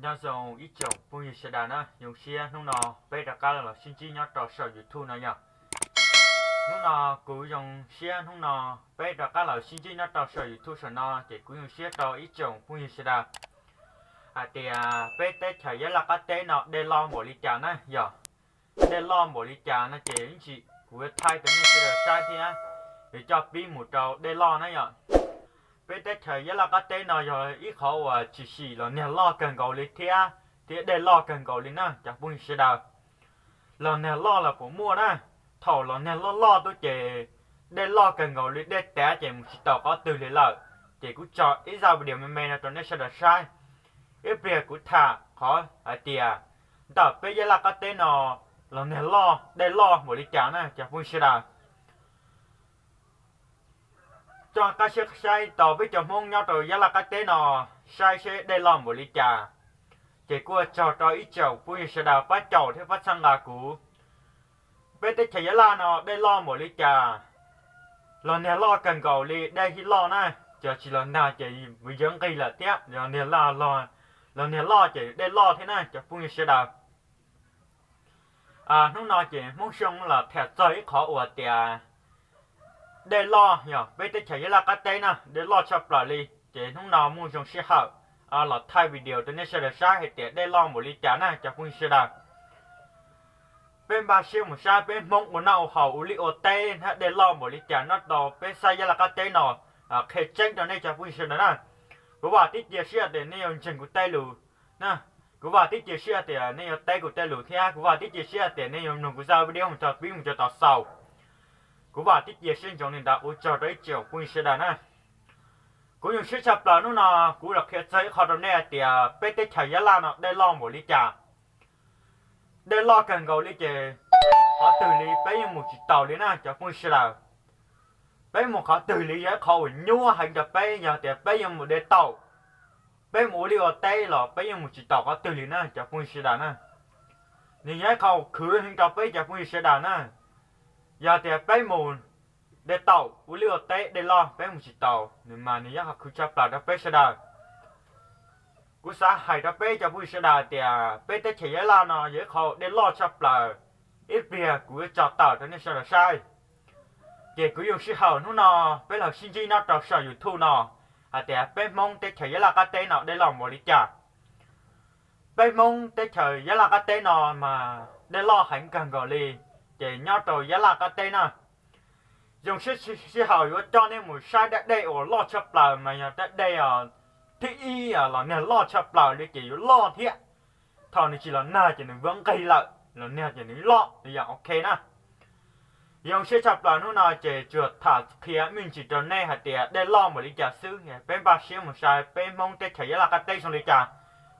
Nyob zoo ib tsoom phooj ywg sawv daws na, zoo siab hnub no peb rov qab los sib ntsib nyob rau saum YouTube no yog. Hnub no kuv zoo siab hnub no peb rov qab los sib ntsib nyob rau saum YouTube saum no ces kuv zoo siab rau ib tsoom phooj ywg sawv daws hais tias peb teb chaws Yab Laj qab teb no dej loj npaum li cas na yog. Dej loj npaum li cas no ces ib ntsis kuv yuav thaij rau nej sawv daws saib thiab yuav coj peb mus rau dej loj na yog. Peb teb chaws Yab Laj qab teb no yog ib qhov uas tshwm sim los nag loj kawg nkaus li thiab, thiab dej loj kawg nkaus li na cov phooj ywg sawv daws. Los nag loj los puas muaj na, thaum los nag loj loj tuaj ces dej loj kawg nkaus li, dej tav ces mus tsis taus qhov twg li lawm. Ces kuv tso ib zaj video me me no rau nej sawv daws saib. Ib pliag kuv tham qhov hais tias ntawm peb Yab Laj qab teb no los nag loj dej loj npaum li cas na cov phooj ywg sawv daws. Coj qab siab saib tau peb cov Hmoob nyob rau Yab Laj qab teb no saib seb dej loj npaum li cas. Ces kuj ua tsaug rau ib tsoom phooj ywg sawv daws pab caum thiab pab txhawb nqa kuv. Peb teb chaws Yab Laj no dej loj npaum li cas? Los nag loj kawg nkaus li, dej thiaj loj na. Cov tsis los nag ces yuav nqig lawm thiab. Los nag loj, los nag loj ces dej loj thiab na cov phooj ywg sawv daws. Hnub no ces Hmoob Xyooj los tham txog ib qhov uas tias dej loj yog peb teb chaws Yab Laj qab teb na dej loj tshaj plaws li. Ces hnub no muaj zoo sij hawm los thaij video rau nej sawv daws saib hais tias dej loj npaum li cas na cov phooj ywg sawv daws. Peb npaj siab mus saib peb Hmoob ua noj ua haus ua liaj ua teb thiab dej loj npaum li cas nyob rau peb sab Yab Laj qab teb no. Qhia tseeb rau nej cov phooj ywg sawv daws na, kuv vam thiab cia siab tias nej yuav ntseeg kuv tej lus na. Kuv vam thiab cia siab tias nej yuav teb kuv tej lus thiab kuv vam thiab cia siab tias nej yuav mloog kuv zaj video mus txog pib mus txog thaum xaus. Kuv vam thiab cia siab ntsoov li ntawd, ua tsaug rau ib tsoom phooj ywg sawv daws na. Kuv zoo siab tshaj plaws hnub no kuv los qhia txog ib qho rau nej hais tias peb teb chaws Yab Laj no dej loj npaum li cas. Dej loj kawg nkaus li ces qhov twg li peb yeej mus tsis taus li na cov phooj ywg sawv daws. Peb mus qhov twg li yog ib qho uas nyuaj heev rau peb, yog tias peb yuav mus de taum, peb mus ua liaj ua teb los peb yeej mus tsis taus qhov twg li na cov phooj ywg sawv daws na. Nws yog ib qho khwv heev rau peb cov phooj ywg sawv daws na. Yog tias peb mus de taum ua liaj ua teb dej loj peb mus tsis taus, nws mas nws yog qhov khwv tshaj plaws rau peb sawv daws. Kuv xav hais rau peb cov phooj ywg sawv daws tias peb teb chaws Yab Laj no yog ib qho dej loj tshaj plaws. Ib pliag kuv yuav tso tawm rau nej sawv daws saib. Ces kuv yuav sij hawm hnub no peb los sib ntsib nyob rau saum YouTube no hais tias peb Hmoob teb chaws Yab Laj qab teb no dej loj npaum li cas. Peb Hmoob teb chaws Yab Laj qab teb no mas dej loj heev kawg nkaus li. Ces nyob rau Yab Laj qab teb na, zoo siab sij hawm yuav coj nej mus saib dab dej uas loj tshaj plaws mas yog dab dej thib ib los nag loj tshaj plaws li ces yuav loj thiab. Thaum nws tsis los nag ces nws vuab nqig lawm, los nag ces nws loj li yog ok na. Zoo siab tshaj plaws hnub no ces tsuas tham qhia me ntsis rau nej hais tias dej loj npaum li cas xwb, peb npaj siab mus saib peb Hmoob teb chaws Yab Laj qab teb zoo li cas.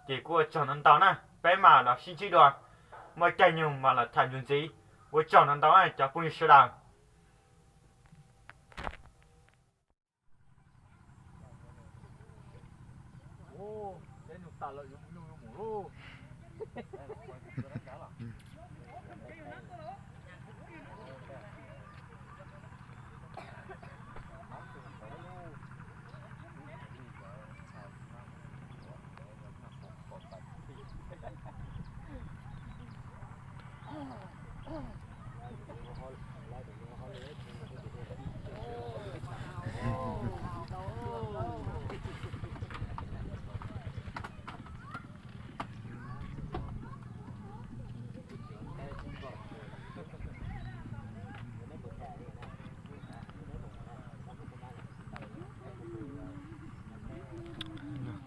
Ces kuv ua tsaug ntau ntau na, peb mam los sib ntsib dua, muaj caij nyoog mam los tham ntxiv. Ua tsaug ntau ntau cov phooj ywg sawv daws.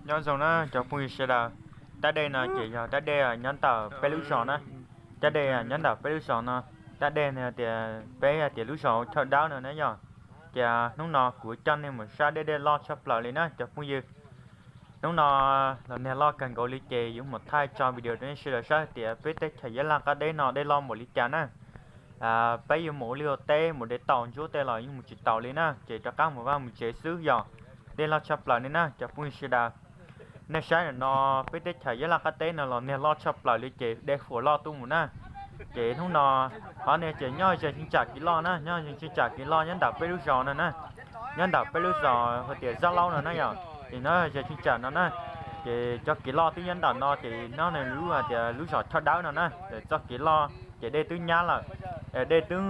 Nyob zoo na cov phooj ywg sawv daws, tab dej no ces yog tab dej nyob ntawm peb lub zos na. Tab dej nyob ntawm peb lub zos no, tab dej no tias peb hais tias lub zos Choj Dawb no na yog. Ces hnub no kuv coj nej mus saib dej, dej loj tshaj plaws li na cov phooj ywg. Hnub no los nag loj kawg nkaus li ces yuav mus thaij tso video rau nej sawv daws saib tias peb teb chaws Yab Laj qab teb no dej loj npaum li cas na. Peb yuav mus ua liaj ua teb mus de taum ntsuab tej los yeej mus tsis taus li na, ces rov qab mus vaj mus tsev xwb yog. Dej loj tshaj plaws li na cov phooj ywg sawv daws. Nej saib ntawm no, peb teb chaws Yab Laj qab teb no los nag loj tshaj plaws li ces dej huam loj tuaj mus na. Ces hnub no qhov no ces nyob ze cheeb tsam kev loj na, nyob ze cheeb tsam kev loj nyob ntawm peb lub zos no na. Nyob ntawm peb lub zos hais tias Zab Laub no na yog, ces nyob ze cheeb tsam no na. Ces txoj kev loj twb nyob ntawm no ces nyob nws lub hais tias lub zos Choj Dawb no na, txoj kev loj ces dej twb nyab lawm, dej twb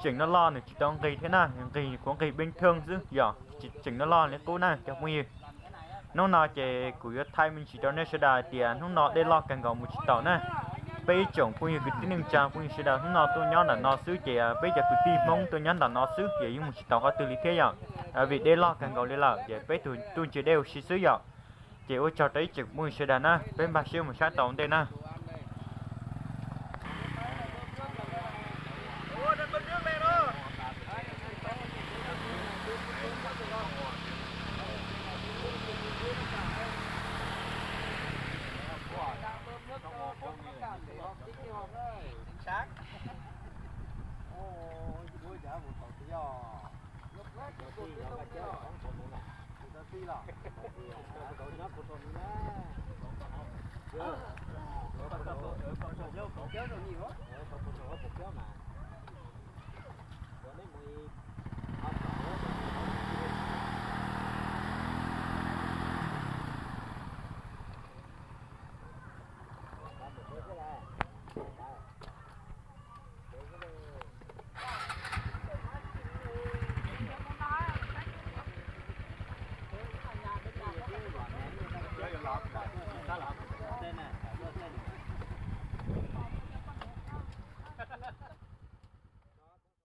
tseem loj loj, nws tsis tau nqig thiab na, nqig kuv nqig peb thawj xwb yom, tseem loj loj li qub na cov phooj ywg. Hnub no ces kuv yuav thaij me ntsis rau nej sawv daws hais tias hnub no dej loj kawg nkaus mus tsis taus na. Peb ib tsoom phooj ywg kwv tij neej tsa phooj ywg sawv daws hnub no tuaj nyob ntawm no xwb ces peb cov kwv tij Hmoob tuaj nyob ntawm no xwb ces yeej mus tsis tau qhov twg li thiab yom. Vim dej loj kawg nkaus li lawm ces peb tus tuaj ntsia dej ua si xwb yom. Ces ua tsaug rau ib tsoom phooj ywg sawv daws na, peb npaj siab mus saib tau ntej na.